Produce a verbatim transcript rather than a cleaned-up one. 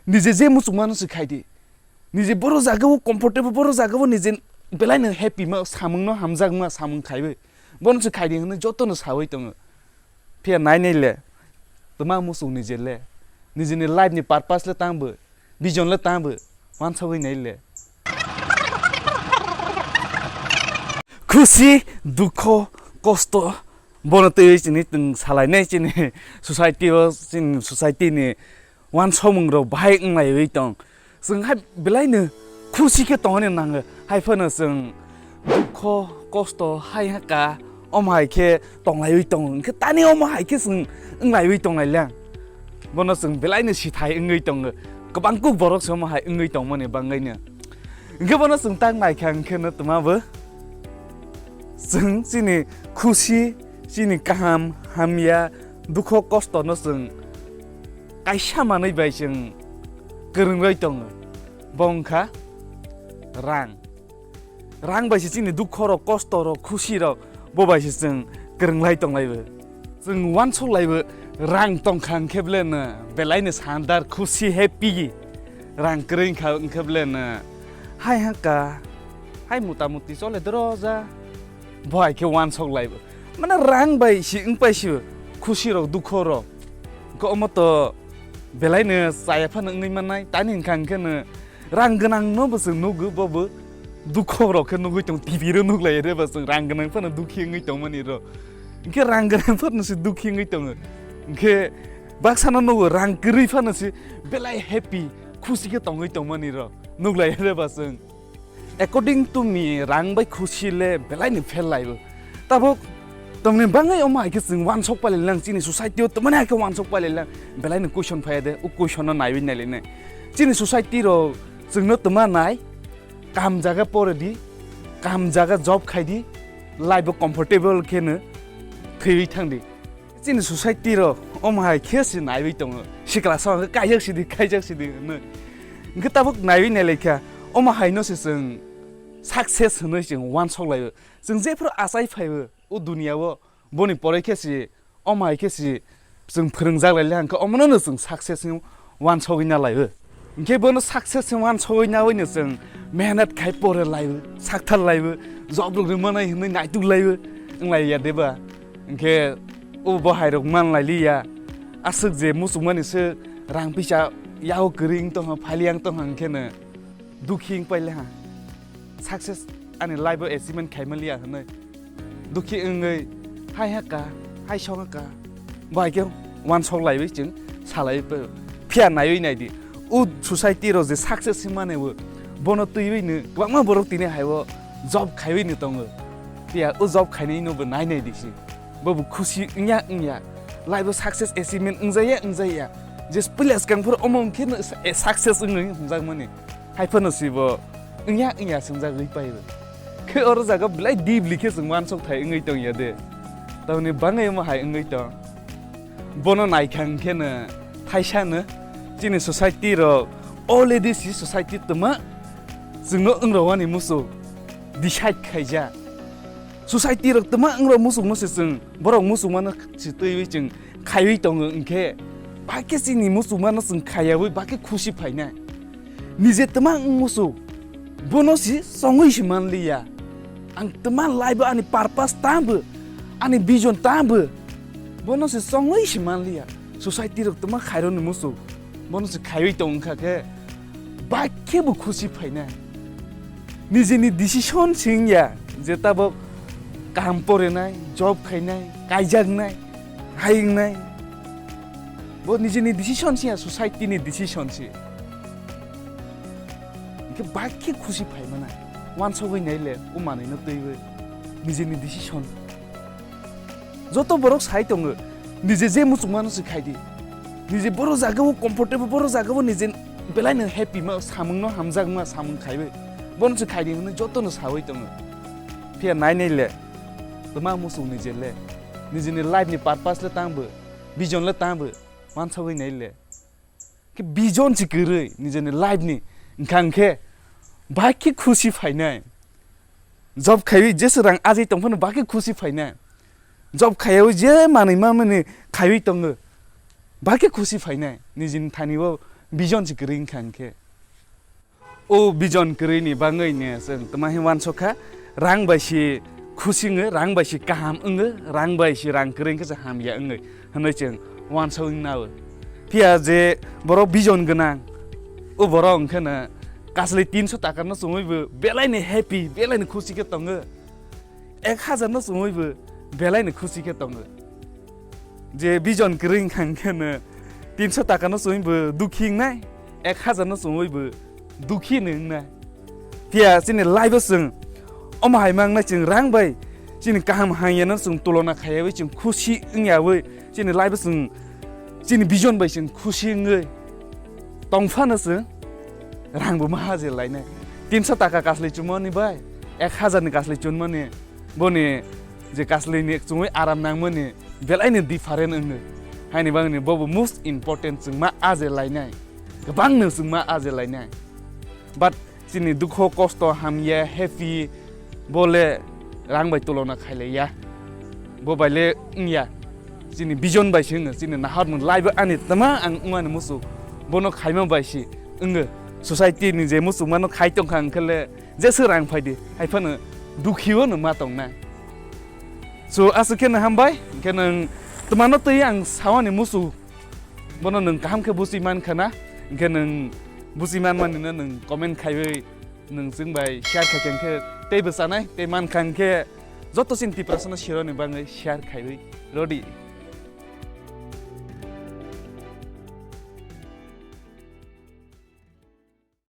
Nije je muchungmano se khai di. Nije boro jagao comfortable, boro jagao nije belai no happy ma, samung no hamjak ma, samung khaiwi. Bono se khai di hwnwi joto no sawi tongo. Phiya nai nai le, tma muchung nije le, nijini life ni purpose le tang bo, vision le tang bo, wansogwi nai le. Khusi, dukho, kosto, bono twi chini tong salai nai chini society o, chini society ni wansomung rok bahai wnglaiwi tong. Chwng hai belai no khusi khe tongani nango. Hai phano chwng dukho, kosto, hai haka, omo hai khe tonglaiwi tongo. Hwnkhe tani omo hai khe chwng wnglaiwi tonglai lang. Bono chwng belai no sithai wngwi tongo. Kwbang kuk borok se omo hai wngwi tongmani bangwi no. Hwnkhe bono chwng tak naikha hwnkhe no tma bo chwng chini khusi, chini kaham, hamya, dukho, kosto no chwng kaisa manwi bai chwng kwrwng rwi tongo. Bo wngkha rang. Rang bai se chini dukho rok, kosto rok, khusi rok, bo bai se chwng kwrwng lai tong lai bo. Chwng wansuk lai bo, rang tong kha hwnkhe ble no belai no sandar, khusi, happy. Rang kwrwi wngkha hwnkhe ble no hai haka, hai mota moti chole doroja. Bo hai khe wansok lai bo. Mane rang bai si wng pai si khusi rok, dukho rok. Ko omo to belai no chaya phano wngwi mannai. Tani hwnkha hwnkhe no rang gwnang no bo chwng nugo, bo bo dukho rok khe nugwi tong, T V ro nuklai re ba chwng rang gwnang phano dukhi wngwi tongmani ro. Hwnkhe rang gwnang phano se dukhi wngwi tongo. Hwnkhe baksa no nugo rang kwrwi phano se belai happy, khusi khe tongwi tongmani ro. Nuklai re ba chwng. According to me, rang bai khusi le belai ni fail lai bo. Tabuk tamni bangwi omo hai khe chwng wansok palai lang, chini society o tamani hai khe wansok palai lang, belai ni question phai de, o question no naiwi nailai nai. Chini society ro chwngno tama nai, kam jaga pore di, kam jaga job khai di, life bo comfortable khe no thwiwi thang di. Chini society ro omo hai khe se naiwi tongo. Sikla sa hwnkhe kaijak sidi, kaijak sidi hwnwi. Hwnkhe tabuk naiwi nailaikha, omo hai no se chwng success hwnwi chwng wansok laio. Chwng jephru achai phaio o duniya o, boni pore khe se, omo hai khe se chwng phwrwngjak lailai hwnkhe omono no chwng success hwnwi wansogwi na laio. Hwnkhe bono success se wansogwi nawi no chwng mehnat khai pore laibo, sakthar laibo, job rok rwmani hwnwi naituk laibo, wnglai ya deba? Hwnkhe o bo hai rok man lai liya, aswk je muchungmani se rang pisa yao kwrwi wng tongha, phali yang tongha hwnkhe no dukhi wng pai le ha. Success ani life o achievement khai man liya hwnwi dukhi wngwi hai ha ka, hai song ha ka, bai khe wansok laiwi chwng salaiwi phai-, phiya naiwi naidi. O society rok je success se mane bo, bono twiwi no kwbangma borok tini hai o job khaiwi no tongo. Phiya o job khainai no bo nai naidi se. Bo bo khusi wngya wngya. Life o success achievement wngjakya wngjakya. Je puila swkang phuru omo wngkhe no success wngwi hwnjakmani. Hai phano si bo wngya wngya swngjagwi paibo. Khe oro jaga belai deeply khe chwng wansok thai wngwi tongya de. Tamni bangwi omo hai wngwi tong. Bono naikha hwnkhe no thaisa no chini society rok already si society tma chwngno wngrowani muchung decide khaijak. Society rok tma wngrok muchungno se chwng borok muchungmano se twiwi chwng khaiwi tongo hwnkhe, bakhe chini muchungmano chwng khaiyawi bakhe khusi phainai. Nije tma wng muchung, bono si chongwi se manliya. Ang tma life o ani purpose tamo, ani vision tamo, bono se chongwi se manliya. Society rok tma khairokni muchung, bono se khaiwi tong wngkha khe, bakhe bo khusi phainai. Nijini decision se wngya je tabok kaham porinai, job khainai, kaijaknai, hai wngnai. Bo nijini decision se ya, society ni decision se. Hwnkhe bakhe khusi phaimana. Wansogwi nai le o manwi no twiwi nijini decision. Joto borok sai tongo, nije je muchungmano se khai di. Nije boro jagao comfortable, boro jagao nije belai no happy ma, samung no hamjak ma, samung khaiwi. Bono se khai di hwnwi joto no sawi tongo. Phiya nai nai le, tma muchung nije le, nijini life ni purpose le tamo, vision le tamo, wansogwi nai le. Khe vision se kwrwi nijini life ni, wngkha hwnkhe bakhe khusi phainai. Job khaiwi jesa rang ajai tongphano bakhe khusi phainai. Job khaiwi je manwi mamani khaiwi tongo, bakhe khusi phainai. Nijini thani o Vision se kwrwi wngkha hwnkhe. O vision kwrwini bagwi ne chwng twma hwnwi uansukha, rang bai se khusi wngo, rang bai se kaham wngo, rang bai se rang kwrwi wngkhe se hamya wngo hwnwi chwng uansuk wngwi nao. Phiya je borok vision gwnang, o borok wngkheno kasli tinso takano chumui bo belai ni happy, belai ni khusi khe tongo. Ek hajar no chumui bo belai ni khusi khe tongo. Je vision kwrwi wngkha hwnkhe no tinso taka no chumui bo dukhi wngnai, ek hajar no chumui bo dukhi ni wngnai. Phiya chini life o chwng omo hai mangnai, chwng rang bai chini kaham hamya no chwng tulona khaiyawi chwng khusi wngyawi chini life o chwng chini vision bai chwng khusi wngwi tongphano chwng rang bo maha je lainai. Tinso taka kasli chumani bai ek hajar ni kasli chumani boni je kasli ni chumui aram nangmani belai ni different wngo. Haini bagwi ni bobo most important chwng ma a je lainai. Kwbang no chwng ma a je lainai. But chini dukho, kosto, hamya, happy, bo le rang bai tulona khailaiya. Bo bai le wngya. Chini vision bai se wngo, chini nahar mung life ani tama ang wngmani musu. Bono khaima bai se wngo. Society ni je musu mano khai tongkha hwnkhe le jesa rang phaidi, hai phano dukhi o no ma tongnai. So, aswk khe no hambai, hwnkhe nwng twmano twi ang sawani musu. Bono nwng kaham khe busi mankha na, hwnkhe nwng busi manmani no nwng comment khaiwi nwng chwng bai share khai khe tei bwsanai, tei mankha hwnkhe joto chini Tiprasano sironi bagwi share khaiwi rodi.